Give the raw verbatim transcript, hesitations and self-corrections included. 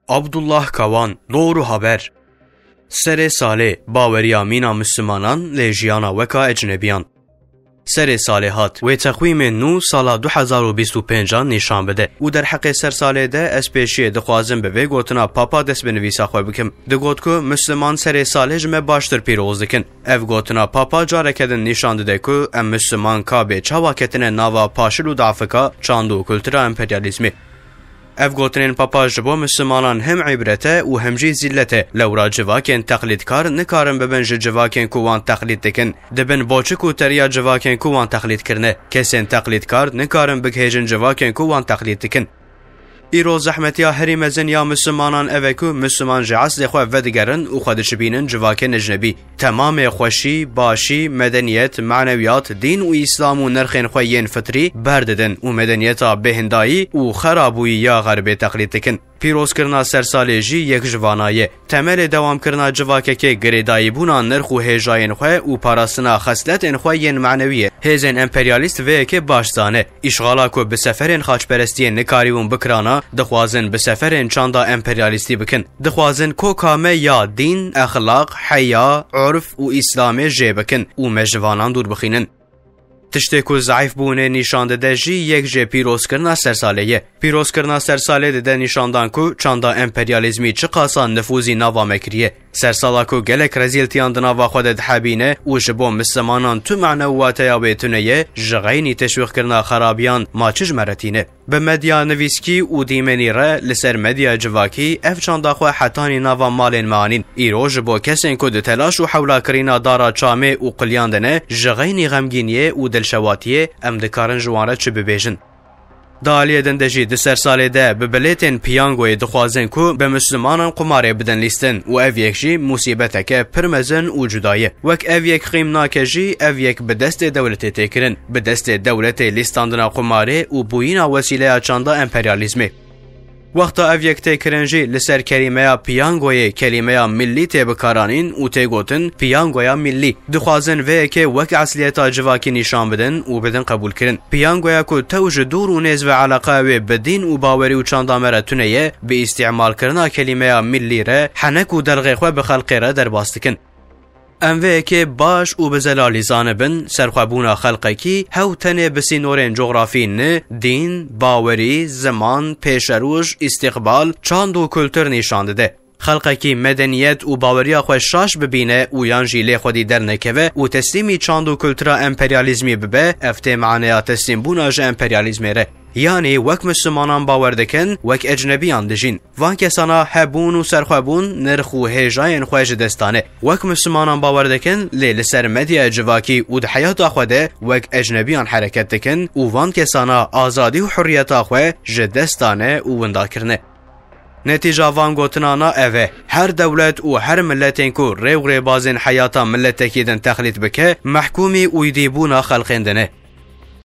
Abdullah Kawan, Doğru Haber. Serê salê, baweriya mîna Mislimanan lê jiyana weka ecnebiyan. Serê salê hat, wê texwîmên nû sala du hezar û bîst û pêncan nîşan bide. Û derheqê ser salê de ez pêşiyê dixwazim bi vê gotina Papa dest bi nivîsa xwe bikim. Digot ku Misliman serê salê ji me baştir pîroz dikin. Ev gotina Papa careke din nîşan dide ku em Misliman ka bê çawa ketine nava paşil û dafika çand û kultura emperyalîzmê. Ev gotinên Papa ji bo Mislimanan hem îbret e û hem jî zîllet e. Lewra civakên teqlîdkar nikarin bibin ji civakên ku wan teqlîd dikin. Dibin boçik û teriya civakên ku wan teqlîd kirine. Kesên teqlîdkar nikarin bigihêjin civakên ku wan teqlîd dikin. Îro zehmetiya herî mezin ya Mislimanan ev e ku Misliman ji eslê xwe vedigerin û xwe dişibînin civakên ecnebî. Temamê xweşî, başî, medeniyet, manewiyat, dîn û îslam û nirxên xwe yên fitrî berdidin û medeniyeta bêhindayî û xerabûyî ya xerbê teqlîd dikin. Pîrozkirina sersalê jî yek ji vana ye. Temelê dewamkirina civakekê girêdayîbûna nirx û hêjayên xwe û parastina xesletên xwe yên manewî ye. Hêzên emperyalîst vê yekê baş zane. Îşxala ku bi seferên xaçperestiyê nikarîbûn bikirana, dixwazin bi seferên çanda emperyalîstî bikin. Dixwazin koka me ya dîn, exlaq, heya, urf û îslamê jê bikin û me ji vanan dûr bixînin. Tiştê ku zeîfbûnê nîşan dide jî yek jê pîrozkirina sersalê ye. Pîrozkirina sersalê dide nîşandan ku çanda emperyalîzmî çiqasa nifûzî nava me kiriye. Sersala ku gelek rezîltiyan di nava xwe de dihebîne û ji bo Mislimanan tu mane û wateya wê tune ye, ji xeynî teşwîqkirina xerabiyan ma çi ji me re tîne? Bi medya nivîskî û dîmenî re li ser medyaya civakî ev çanda xwe hetanî nava malên me anîn. Îro ji bo kesên ku di telaş û hewla kirîna dara çamê û quliyan de ne, ji xeynî xemgîniyê û dilşewatiyê em dikarin ji wan re çi bibêjin? Di aliyê din de jî di sersalê de bi bilêtên piyangoyê dixwazin ku bi Mislimanan qumarê bidin lîstin û ev yek jî musîbeteke pir mezin û cuda ye. Wek ev yek qîm nake jî, ev yek bi destê dewletê tê kirin. Bi destê dewletê lîstandina qumarê û bûyîna wesîleya çanda emperyalîzmê. Wexta ev yek tê kirin jî li ser kelîmeya piyangoyê kelîmeya millî tê bikaranîn û tê gotin piyangoya millî. Dixwazin vê yekê wek esliyeta civakî nîşan bidin û bidin qebûlkirin. Piyangoya ku tew ji dûr û nêz ve eleqeya wê bi dîn û bawerî û çanda me re tune ye, bi îstîmalkirina kelîmeya millî re henek û delxê xwe bi xelkê re derbas dikin. Em vê yekê baş û bi zelalî zanibin, serxwebûna xelqekî hew tenê bi sînorên cografî ni, dîn, bawerî, ziman, pêşeroj, îstîqbal, çand û kultur nîşan dide. Xelqekî medeniyet û baweriya xwe şaş bibîne û yan jî lê xwedî dernekeve û teslîmî çand û kultura emperyalîzmî bibe, ev tê maneya teslîmbûna ji emperyalîzmê re. Yanî wek Mislimanan bawer dikin, wek ecnebiyan dijîn. Van kesana hebûn û serxwebûn nirx û hêjayên xwe ji dest dane. Wek Mislimanan bawer dikin, lê li ser medyaya civakî û di heyata xwe de wek ecnebiyan hereket dikin û van kesana azadî û hurriyeta xwe ji dest dane û winda kirine. Netîca van gotinana ev e. Her dewlet û her miletên ku rê û rêbazên heyata miletekî din texlît bike, mehkûmî û îdîbûna xelqên din e.